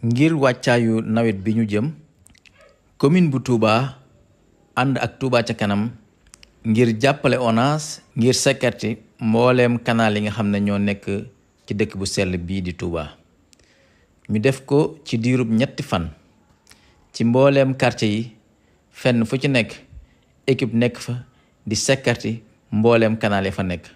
ngir wàccaayu nawet bi ñu jëm commune bu Touba ànd ak Touba ca kanam ngir jàppale ONAS ngir sécurité mbooleem canal yi nga xam ne ñoo nekk ci dëkk bu sell bii di Touba ñu def ko ci diirub 3 fan ci mbooleem quartier yi fenn fu ci nekk équipe nekk fa di sécurité mbooleem canal yi fa nekk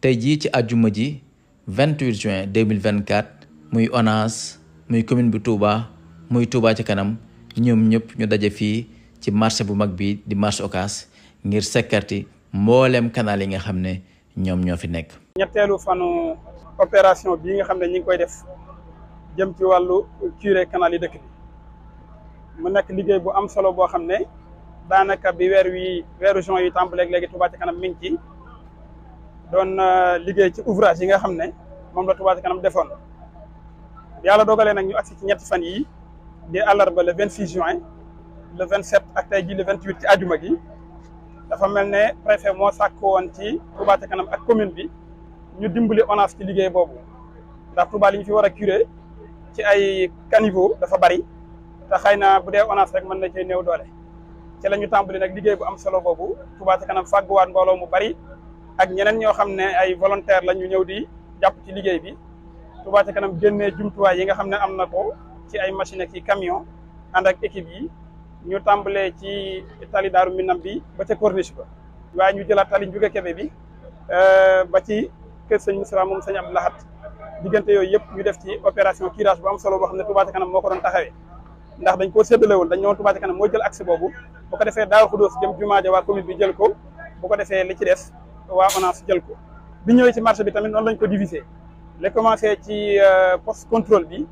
tey jii ci àjjuma ji 28 juin 2024 muy ONAS muy commune bu Touba muy Touba ci kanam ñoom ñëpp ñu daje fii ci marché bu mag bi di marché Ocass ngir sécurité mbooleem canal yi nga xam ne ñoom ñoo fi nekk. ñetteelu fanu opération bii nga xam ne ñi ngi koy def jëm ci wàllu curé canal yi dëkk bi mu nekk liggéey bu am solo boo xam ne daanaka bi weeru juin yi tàmbaleeg léegi Touba ci kanam mi ngi ci doon liggéey ci ouvrage yi nga xam ne moom la Touba ci kanam defoon. yàlla dogalee nag ñu agsi ci ñetti fan yi di àllarba le 26 juin le 27 ak tey ji le 28 ci àjjuma gi dafa mel ne préfet moo sàkk woon ci Touba ca kanam ak commune bi ñu dimbali ONAS ci liggéey boobu ndax Touba li ñu fi war a curé ci ay caniveau dafa bari te xëy na bu dee ONAS rek mën na cee néew doole ci la ñu tàmbali nag liggéey bu am solo boobu Touba ca kanam fàgguwaat mbooloo mu bari ak ñeneen ñoo xam ne ay volontaire la ñu ñëw di jàpp ci liggéey bi Touba ca kanam génnee jumtuwaay yi nga xam ne am na ko ci ay machine ak i camion ànd ak équipe yi ñu tàmbalee ci tali Daaru Minam bi ba ca corniche ba waaye ñu jëlaat tali Njuga Kebe bi ba ci kër sëñ Moussa moom sëñ Abdou Lahat diggante yooyu yëpp ñu def ci opération curage bu am solo boo xam ne Touba ca kanam moo ko doon taxawee ndax dañ koo séddale woon dañ ñëwoon Touba ca kanam moo jël accès boobu bu ko defee Daaru Xudoos jëm jumaa ja waa commune bi jël ko bu ko defee li ci des waa ONAS jël ko bi ñëwee ci marché bi tamit noonu lañ ko diviser le commencé ci poste contrôle bi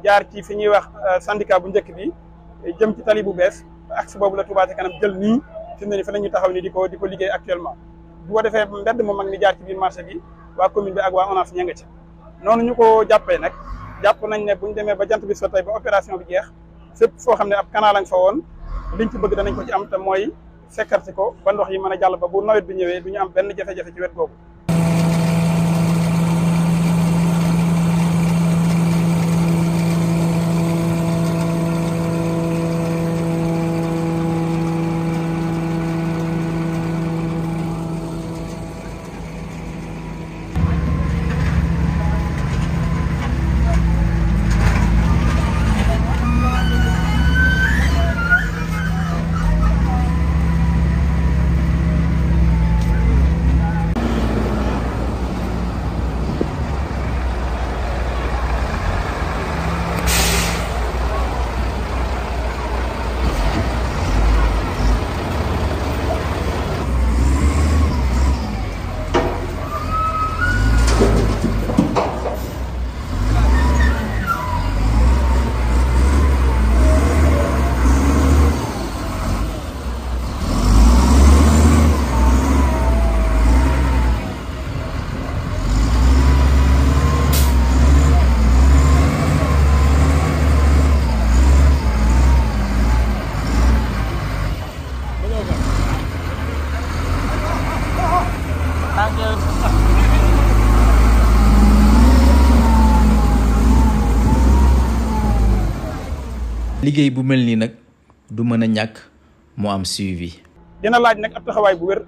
jaar ci fi ñuy wax syndicat bu njëkk bi jëm ci tali bu bees axe boobu la Touba ca kanam jël nii fi mu ne nii fa la ñu taxaw ni di ko liggéey actuellement bu ko defee mbedd mu mag mi jaar ci biir marché bi waa commune bi ak waa ONAS ña nga ci noonu ñu ko jàppee nag jàpp nañ ne bu ñu demee ba jant bi so tey ba opération bi jeex fépp foo xam ne ab canal lañ fa woon liñ ci bëgg danañ ko ci am te mooy sécurité ko ba ndox yi mën a jàll ba bu nawet bi ñëwee du ñu am benn jafe-jafe ci wet googu. liggéey bu mel nii nag du mën a ñàkk mu am suivi. dina laaj nag ab taxawaay bu wér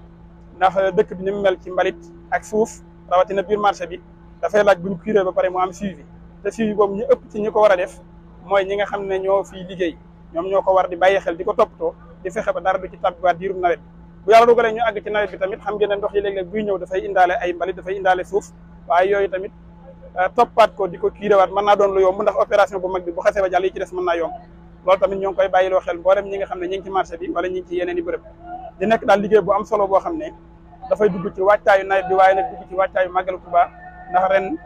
ndax dëkk bi ni mu mel ci mbalit ak suuf rawatina biir marché bi dafay laaj bu ñu curé ba pare mu am suivi te suivi boobu ñu ëpp ci ñi ko war a def mooy ñi nga xam ne ñoo fiy liggéey ñoom ñoo ko war di bàyyi xel di ko toppatoo di fexe ba dara du ci tàbbiwaat diirum nawet bi bu yàlla dogalee ñu àgg ci nawet bi tamit xam ngeen ne ndox yi léeg-léeg buy ñëw dafay indaale ay mbalit dafay indaale suuf waaye yooyu tamit toppaat ko di ko curé waat mën naa doon lu yomb ndax opération bu mag bi bu xasee ba jàll yi ci des mën naa yomb loolu tamit ñoo ngi koy bàyyiloo xel mboolem ñi nga xam ne ñi ngi ci marché bi wala ñi ngi ci yeneen i bërëb di nekk daal liggéey bu am solo boo xam ne dafay dugg ci wàccaayu nawet bi waaye nag dugg ci wàccaayu màggalu Touba ndax ren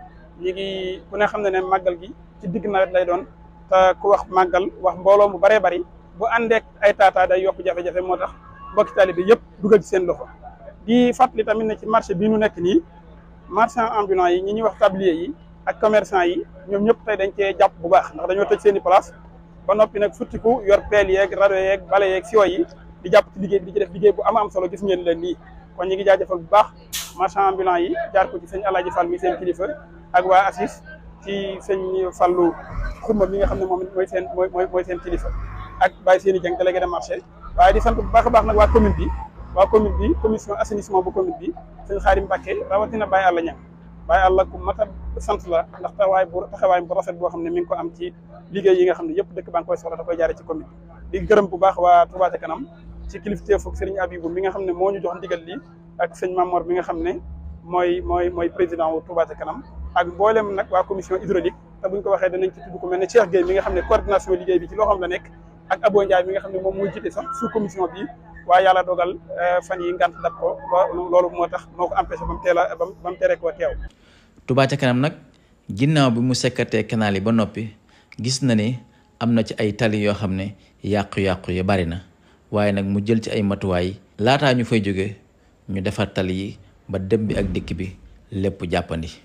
ñi ngi ku ne xam ne màggal gi ci digg nawet lay doon te ku wax màggal wax mbooloo mu baree bari bu àndeek ay taataa day yokk jafe-jafe moo tax mbokki taalibe bi yëpp dugal ci seen loxo di fàttali tamit ne ci marché bii nu nekk nii marchand ambulant yi ñi ñuy wax tablier yi ak commerçant yi ñoom ñëpp tey dañ cee jàpp bu baax ndax dañoo tëj seen i place ba noppi nag futtiku yor peel yeeg rado yeeg bale yeeg siwo yi di jàpp ci liggéey bi di ci def liggéey bu am solo gis ngeen leen nii kon ñi ngi jaajëfal bu baax marchand ambulant yi jaar ko ci sëñ Alaaji Fall mi seen kilifa ak waa ACIS ci sëñ Fallou Xuma mi nga xam ne moom mooy seen kilifa ak Baye Séni Dieng délégué de marché waaye di sant bu baax a baax nag waa commune bi commission assainissement bu commune bi sëñ Xaadim Mbàkke rawatina Baye Alla Ñang Baye Alla ku mat a sant la ndax taxawaay bu rafet boo xam ne mi ngi ko am ci liggéey yi nga xam ne yëpp dëkk baa ngi koy soxla da koy jaare ci commune di gërëm bu baax waa Touba ca kanam ci kilifteefu Serigne Abibou mi nga xam ne moo ñu jox ndigal lii ak sëñ Mamor mi nga xam ne mooy président wu Touba ca kanam ak mboolem nag waa commission hydraulique te buñ ko waxee danañ ci tudd ku mel ne Cheikh Gueye mi nga xam ne coordination liggéey bi ci loxoom la nekk ak Abo Ndiaye mi nga xam ne moom mooy jiite sax sous commission bi waaye yàlla dogal fan yi ngant dab ko loolu moo tax moo ko empêché ba mu tere koo teew. Touba ca kanam nag ginnaaw bi mu sekkatee canal yi ba noppi gis na ni am na ci ay tali yoo xam ne yàqu-yàqu yi bari na waaye nag mu jël ci ay matuwaay laataa ñu fay jóge ñu defar tali yi ba dem bi ak dikk bi lépp jàppandi.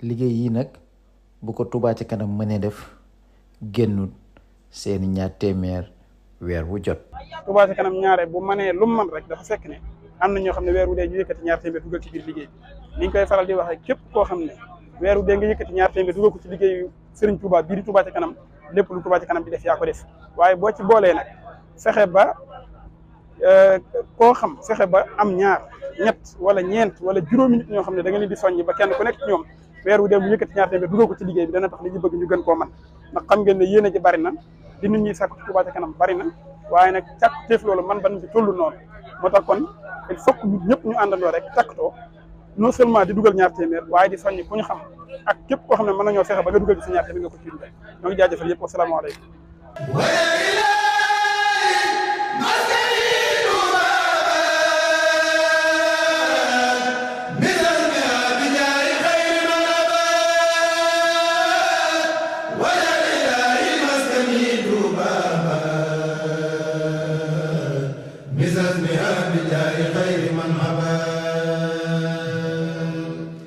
liggéey yi nag bu ko Touba ca kanam mënee def génnut seeni 2 téeméer weer wu jot. Touba ca kanam ñaare bu mënee lu mu mën rek dafa fekk ne am na ñoo xam ne weer wu dee ñu yëkkati 2 téeméer dugal ci biir liggéey bi ni ñu koy faral di waxee képp koo xam ne weer wu dee nga yëkkati 2 téeméer dugal ko ci liggéeyu Serigne Touba bii di Touba ca kanam lépp lu Touba ca kanam di def yaa ko def waaye boo ci boolee nag fexe ba koo xam fexe ba am 2 ñett wala ñeent wala juróomi nit ñoo xam ne da nga leen di soññi ba kenn ku nekk ci ñoom weer wu dee bu yëkkati 2 téeméer dugal ko ci liggéey bi dana tax li ñu bëgg ñu gën koo man ndax xam ngeen ne yéene ji bari na di nit ñi sàkku ci Touba ca kanam bari na waaye nag càkk teef loolu man ban bi tollu noonu moo tax kon il faut que ñëpp ñu àndandoo rek takkatoo non seulement di dugal 2 téeméer waaye di soññi ku ñu xam ak képp koo xam ne mën nañoo fexe ba nga dugal ci sa 2 téeméer nga ko ci dundee ñoo ngi jaajëfal yëpp wasalaamaaleykum